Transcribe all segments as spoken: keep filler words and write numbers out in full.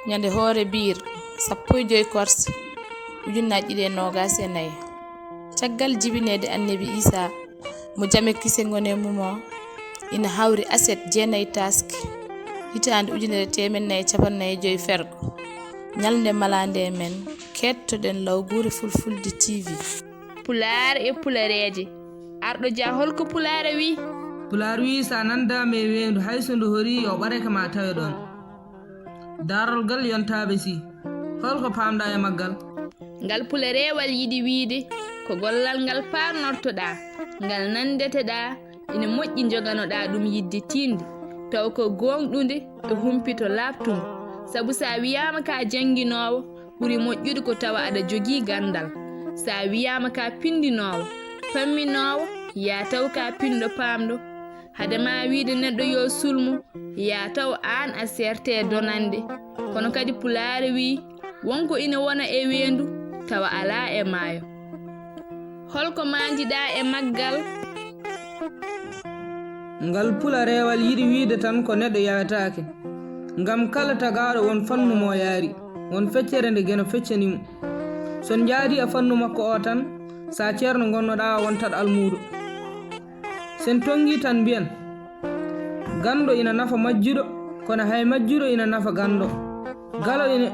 Ñande hoore biir sappo e joy kors ujunnaaji ɗiɗi e noogaas e nayi, caggal jibineede annabi Iisaa mo jam e kise ngone mum o, ina hawri aset jeenayi taaske, hitaande ujunere teemed nayi e cappanɗe nayi e joy fergo, ñalnde malaande e men, keettoɗen Lawguure Fulfulde T V. Pulaar e pulareeje. Arɗo Dia, holko Pulaar wii? Pulaar wii, so a nanndaama e weendu, hay so ndu horii, yo ɓarake ma tawe ɗoon. Daarorgal Yontaaɓe Sih, holko paamɗaa e maggal? Ngal pulareewal yiɗi wiyde ko gollal ngal paarnortoɗaa, ngal nanndeteɗaa, ina moƴƴi njoganoɗaa ɗum yiɗde tiiɗnde, taw ko goongɗunde e humpito laaɓtungo. Sabu so a wiyaama ko a jannginoowo, ɓuri moƴƴude ko tawa aɗa jogii ganndal. So a wiyaama ko a pinndinoowo, pamminoowo, yaa taw ko a pinɗo paamɗo. Hade ma wiyde neɗɗo yo sulmo, yaa taw aan a seerte e donande. Kono kadi Pulaar wii, won ko ina wona e weendu, tawa alaa e maayo. Holko maanjiɗaa e maggal? Ngal pulareewal yiɗi wiyde tan ko neɗɗo yawetaake. Ngam kala tagaaɗo won fannu mo yaari, won feccere nde Geno feccani mo. So on njaadi e fannu makko o tan, sa ceerno ngonnoɗaa, wontat almuudo. Sen tonngi tan mbiyen, ganndo ina nafa majjuɗo, kono hay majjuɗo ina nafa ganndo. Galo ina,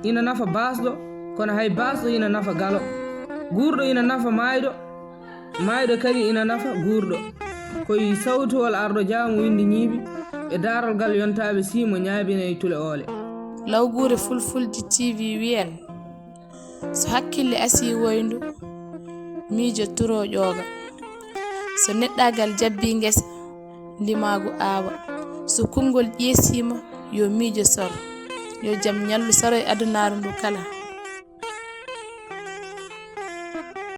ina nafa baasɗo, kono hay baasɗo ina nafa galo. Guurɗo ina nafa maayɗo, maayɗo kadi ina nafa guurɗo. Ko e sawtuwol Arɗo Dia mo winndi ñiibi e daarorgal Yontaaɓe Sih mo ñaabinay tule oole. Lawguure Fulfulde T V wiyen, so hakkille asii woyndu, miijo turo ƴooga. So neɗɗaagal jabbii ngesa, ndimaagu aawa. So konngol ƴeesiima, yo miijo sor. Yo jam ñallu saro e adunaaru ndu kala.